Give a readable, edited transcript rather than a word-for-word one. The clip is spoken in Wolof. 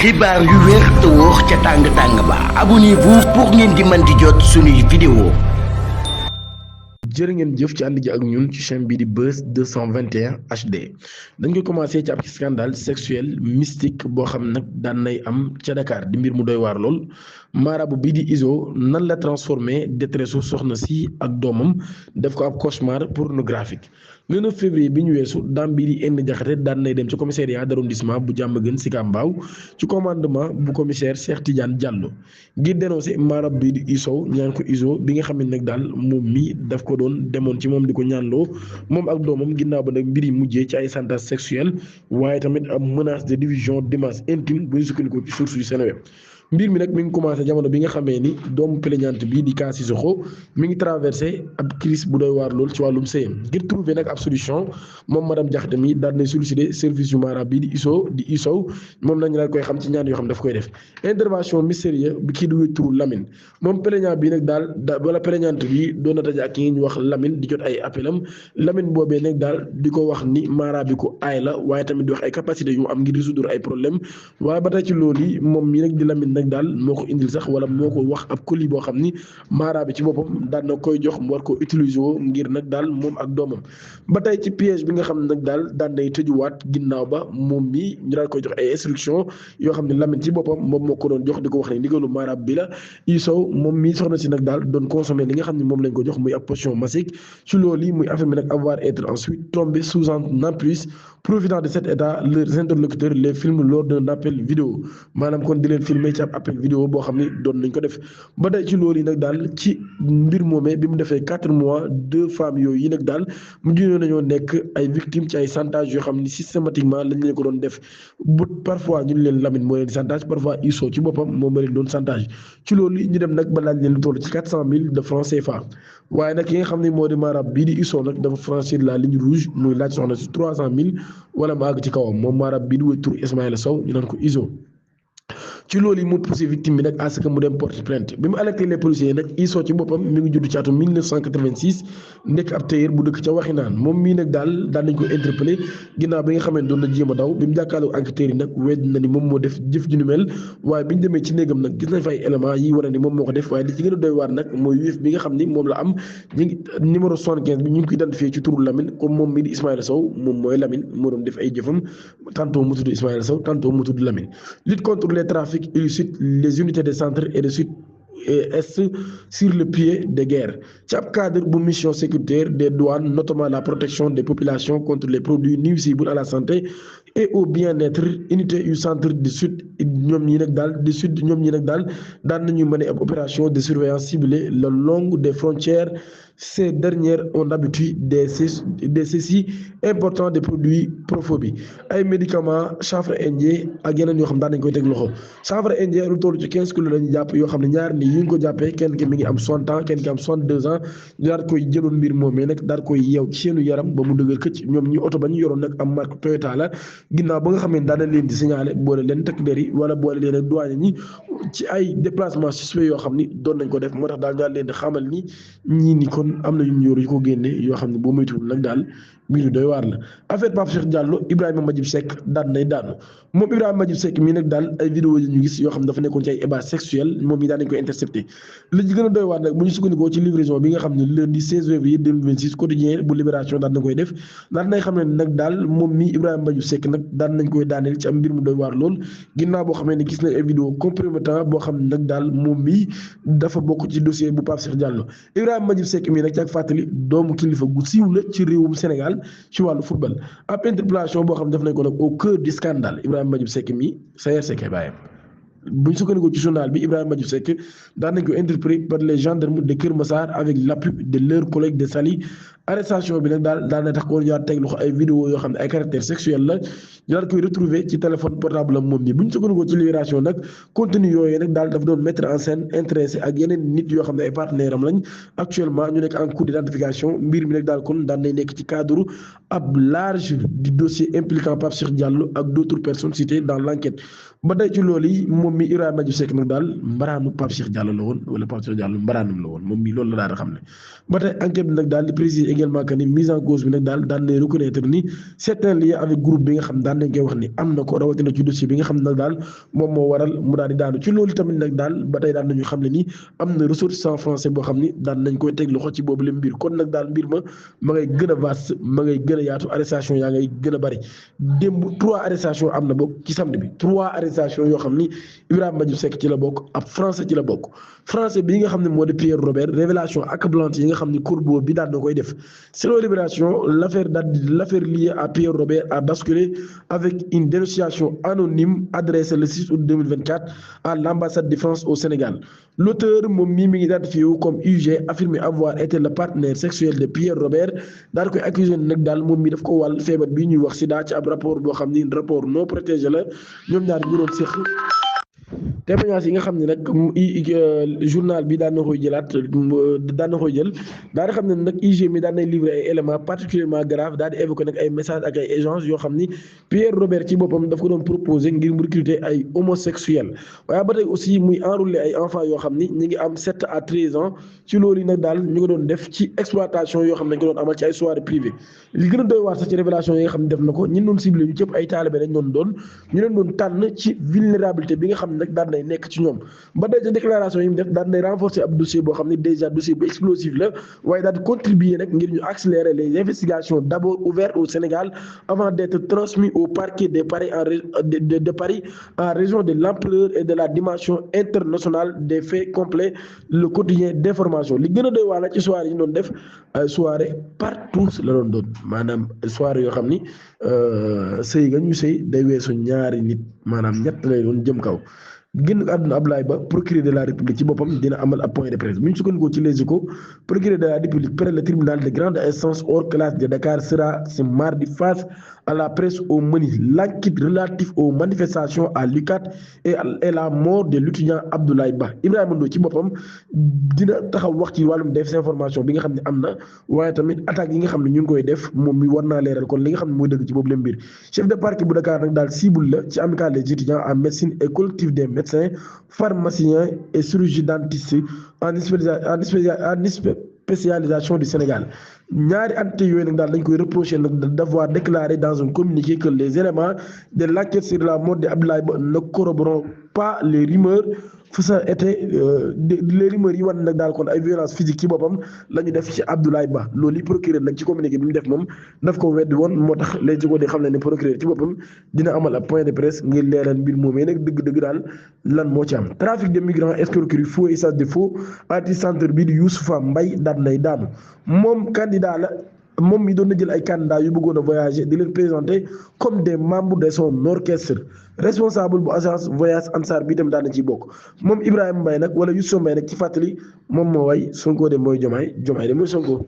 xibaar yu wér te wóor ca tàng-tàng ba abonnez-vous pour ngeen di mën di jot suñuy vidéo. jërë ngeen jëf ci ànd ji ak ñun ci chaîne bii di Buzz 221 HD dañ koy commencé ci ab scandale sexuel mystique boo xam nag daan nay am ca Dakar di mbir mu doy waar lool marabu bii di Izo nan la transformé détresse su soxna si ak doomam def ko ab cauchemar pornographique. le 9 février bi ñu weesu daam bii di Inde Jaxate daan nay dem ci commissariat d'arrondissement bu Diamaguène Sicap Mbao ci commandement bu commissaire Cheikh Tidiane Diallo ngir dénoncé marabu bii di Izo ñaan ko Izo bi nga xam ne nag daal moom mi daf ko doon demoon ci moom di ko ñaanloo moom ak doomam ginnaaw ba nag mbir yi mujjee ci ay chantage sexuel waaye tamit am menace de division d'image intime bu ñu sukkandikoo ci source yu Seneweb. mbir mi nag mi ngi commencé jamono bi nga xamee ni doomu plaignante bi di Ka Cissokho mi ngi traversé ab crise bu doy waar lool ci wàllum sëyam ngir trouver nag ab solution moom madame Diakhaté mi daal di sollicité service yu mara bi di Iso moom nañu daal koy xam ci ñaan yoo xam daf koy def intervention mystérieuse bi kii di wéy turu Lamine moom plaignant bi nag daal wala plaignante bi doon na daje ak ki ñu wax Lamine di jot ay appelam Lamine boobee nag daal di ko wax ni mara bi ko aay la waaye tamit di wax ay capacité yu mu am ngir résoudre ay problème waaye ba tey ci loolu yi moom mi nag di Lamine nag daal moo ko indil sax wala moo ko wax ab colis boo xam ni mara bi ci boppam daan na koy jox mu war ko utiliser woo ngir nag daal moom ak doomam ba tey ci piège bi nga xam ne nag daal daan nay tëjuwaat ginnaaw ba moom mi ñu daal koy jox ay instruction yoo xam ne Lamine ci boppam moom moo ko doon jox di ko wax ne ndigalu mara bi la Isow moom mi soxna si nag daal doon consommer li nga xam ne moom lañ ko jox muy ab potion massique ci loolu yi muy affaire bi nag avoir être ensuite tombé sous un emprise profitant de cet état leurs interlocuteurs les filment lors d'un appel vidéo maanaam kon di leen filmer ci ab appel vidéo boo xam ni doon nañ ko def ba tey ci loolu yi nag daal ci mbir moomee bi mu defee 4 mois 2 femmes yooyu yi nag daal mu junoo nañoo nekk ay victimes ci ay chantage yoo xam ni systématiquement lañ leen ko doon def bu parfois ñu leen Lamine moo leen di chantage parfois Iso ci boppam moom moo leen doon chantage ci loolu ñu dem nag ba laaj leen lu toll ci 400 000 de francs CFA waaye nag ki nga xam ne moo di marab bii di Iso nag dafa franchir la ligne rouge muy laaj soxna si 300 000 wala mu àgg ci kawam moom marab bii di wéy tur Ismaïla Sow ñu naan ko Iso ci loolu yi mu poussé victime bi nag à ce que mu dem porte plainte bi mu alerté les policiers nag Iso ci boppam mi ngi judd ci atum 1986 nekk ab tailleur bu dëkk ca Waxinaan moom mii nag daal nañ ko interpellé ginnaaw bi nga xamee ne doon na jéem a daw bi mu jàkkaarloo enquêteurs yi nag wedd na ni moom moo def jëf ju ni mel waaye bi ñu demee ci néegam nag gis nañ fa ay éléments yi wane ni moom moo ko def waaye li ci gën a doy waar nag mooy wéef bi nga xam ni moom la am ñu ngi numéro 75 bi ñu ngi ko identifié ci turu Lamine comme moom mii di Ismaïla Sow moom mooy Lamine moo doon def ay jëfam tantôt mu tudd Ismaïla Sow tantôt mu tudd Lamine lutte contre les trafics illicite les unités de centre et de sud est sur le pied de guerre ci ab cadre bu mission sécuritaire des douanes notamment la protection des populations contre les produits nuisibles à la santé et au bien-être unité yu centre du sud ñoom ñi nag daal du sud ñoom ñi nag daal daan nañu mener ab opération de surveillance ciblée le long des frontières. Ces dernières ont l'habitude des ceci important des produits prophobie ay médicaments chanvre indien ak yeneen yoo xam daan nañ koy teg loxo chanvre indien lu toll ci 15 kilos la ñu jàpp yoo xam ne ñaar ni yi nga ko jàppee kenn ki mi ngi am 60 ans kenn ki am 62 ans ñu daal koy jëloon mbir moom mais nag daal koy yeew ci seenu yaram ba mu dëgër këcc ñoom ñi oto ba ñu yoroon nag am marque Toyota la ginnaaw ba nga xam ne daan nañ leen di signaler boole leen takk der yi wala boole leen ak douane ñi ci ay déplacement suspect yoo xam ni doon nañ ko def moo tax daal leen di xamal ni ñii ni kon am na yu ñu yor yu ko génne yoo xam ne boo moytuwul nag daal mbir yu doy waar la affaire Pape Cheikh Diallo Ibrahima Majib Seck daan nay daanu moom Ibrahima Majib Seck mii nag daal ay vidéo yi ñu gis yoo xam ne dafa nekkoon ci ay ébat sexuel moom mii daan nañ koy intercepté li ci gën a doy waar nag bu ñu sukkandikoo ci livraison bi nga xam ne lundi 16 février 2026 quotidien bu Libération daan na koy def daan nay xam ne nag daal moom mii Ibrahima Majib Seck nag daan nañ koy daaneel ci am mbir mu doy waar lool ginnaaw boo xamee ne gis nañ ay vidéo compromettant boo xam ne nag daal moom mii dafa bokk ci dossier bu Pape Cheikh Diallo Ibrahima Majib Seck mii nag ci ak fàttali doomu kilifa gu siiw la ci réewum Sénégal ci wàllu football ab interpellation boo xam ne def nañ ko nag au cœur du scandale Ibrahima Majib Seck mi Sayer Seck bàyyam bu ñu sukkandikoo ci journal bi Ibrahima Majib Seck daan nañ ko interpellé par les gendarmes de Kër Massar avec l'appui de leurs collègues de Saly arrestation bi nag daal na tax ko jaar teg loxo ay vidéo yoo xam ne ay caractère sexuel la ñu daal koy retrouver ci téléphone portable am moom nii bu ñu sukkandikoo ci Libération nag contenu yooyu nag daal dafa doon mettre en scène intéressé ak yeneen nit yoo xam ne ay partenaires am lañ actuellement ñu nekk en cours d'identification mbir mi nag daal kon daan nay nekk ci cadre ab large du dossier impliquant Pape Cheikh Diallo ak d'autres personnes citées dans l'enquête ba tey ci loolu yi moom mi Ibrahima Diouf Seck nag daal mbaraanu Pape Cheikh Diallo la woon wala Pape Cheikh Diallo mbaraanam la woon moom mi loolu la daal di xam ne ba tey enquête bi nag daal di préciser également que ni mise en cause bi nag daal daan nañ reconnaître ni certains liens avec groupe bi nga xam daan nañ koy wax ni am na ko rawatina ci dossier bi nga xam nag daal moom moo waral mu daal di daanu ci loolu tamit nag daal ba tey daan nañu xam ne ni am na ressortissant français boo xam ni daan nañ koy teg loxo ci boobu la mbir kon nag daal mbir ma ngay gën a vaste ma ngay gën a yaatu arrestation yaa ngay gën a bari démb 3 arrestations am na bokk ci samedi bi 3 arrestations yoo xam ni Ibrahima Diouf Seck ci la bokk ab français ci la bokk français bi nga xam ne moo di Pierre Robert révélation accablante yi nga xam ni corbeau bi daal na koy def selon Libération l'affaire liée à Pierre Robert a basculé avec une dénonciation anonyme adressée le 6 août 2024 à l'ambassade de France au Sénégal. L'auteur moom mii mi ngi identifié comme UG affirmé avoir été le partenaire sexuel de Pierre Robert daal koy accusé nag daal moom mi daf ko wàll feebar bi ñuy wax sida ci ab rapport boo xam ni rapport non protégé la ñoom ñaar ñu doon séq témoignage yi nga xam ne nag journal bi daan na koy jëlaat daan na koy jël daal di xam ne nag IG mi daan nay livré ay éléments particulièrement graves daal di évoqué nag ay messages ak ay échanges yoo xam ni Pierre Robert ci boppam daf ko doon proposé ngir mu recruter ay homosexuels waaye ba tey aussi muy enrôler ay enfants yoo xam ni ñu ngi am 7 à 13 ans ci loolu yi nag daal ñu ngi doon def ci exploitation yoo xam ne dañ ko doon amal ci ay soirées privées li gën a doy waar sax ci révélation yi nga xam ne def na ko ñi doon ciblé ñu cëpp ay taalibe lañ doon ñu leen doon tànn ci vulnérabilité bi nga xam ne nag daan nay nekk ci ñoom ba tey déclaration yi mu def daan nay renforcer ab dossier boo xam ne déjà dossier bu explosif la waaye daal di contribuer nag ngir ñu accélérer les investigations d'abord ouvertes au Sénégal avant d'être transmis au parquet de Paris en raison de l'ampleur et de la dimension internationale des faits complets le quotidien d'information li gën a doy waar la ci soirée yi ñu doon def ay soirée partout la doon maanaam soirée yoo xam ni sëy nga ñu sëy day weesu ñaari nit maanaam ñett lay doon jëm kaw génn àdduna Abdoulaye Ba procureur de la République ci boppam dina amal ab point de presse bu ñu sukkandikoo ci Les Échos procureur de la République près le tribunal de grande instance hors classe de Dakar sera ce mardi face à la presse au menu l'enquête relative aux manifestations à l'UCAD et la mort de l'étudiant Abdoulaye Ba Ibrahima Ndoye ci boppam dina taxaw wax ci wàllum désinformation bi nga xam ne am na waaye tamit attaques yi nga xam ne ñu ngi koy def moom mi war naa leeral kon li nga xam ne mooy dëgg ci boobu leen mbir chef de parquet bu Dakar nag daal cible la ci amicale des étudiants en médecine et collectif des médecins pharmaciens et chirurgiens dentistes en spécialisation du Sénégal ñaari entités yooyu nag daal dañ koy reprocher nag d'avoir déclaré dans un communiqué que les éléments de l'enquête sur la mort de Abdoulaye Ba ne corroborent pas les rumeurs faisant été les rumeurs yi wan nag daal kon ay violence physique ci boppam la ñu def ci Abdoulaye Ba loolu yi procureur nag ci communiqué bi mu def moom daf ko weddi woon moo tax Les Échos di xam ne procureur ci boppam dina amal ab point de presse ngir leeral mbir moomee nag dëgg-dëgg daal lan moo ci am trafic de migrants escroquerie faux et usage de faux anti-centre bi di Youssoufa Mbaye daan nay daanu moom candidat la moom mi doon na jël ay candidats yu bëggoon a voyager di leen présenter comme des membres de son orchestre responsable bu agence voyage Ansar bi itam daan na ciy bokk moom Ibrahima Mbaye nag wala Youssoufa Mbaye nag ci fàttali moom moo way Sonko de mooy Jomaay Jomaay de mooy Sonko.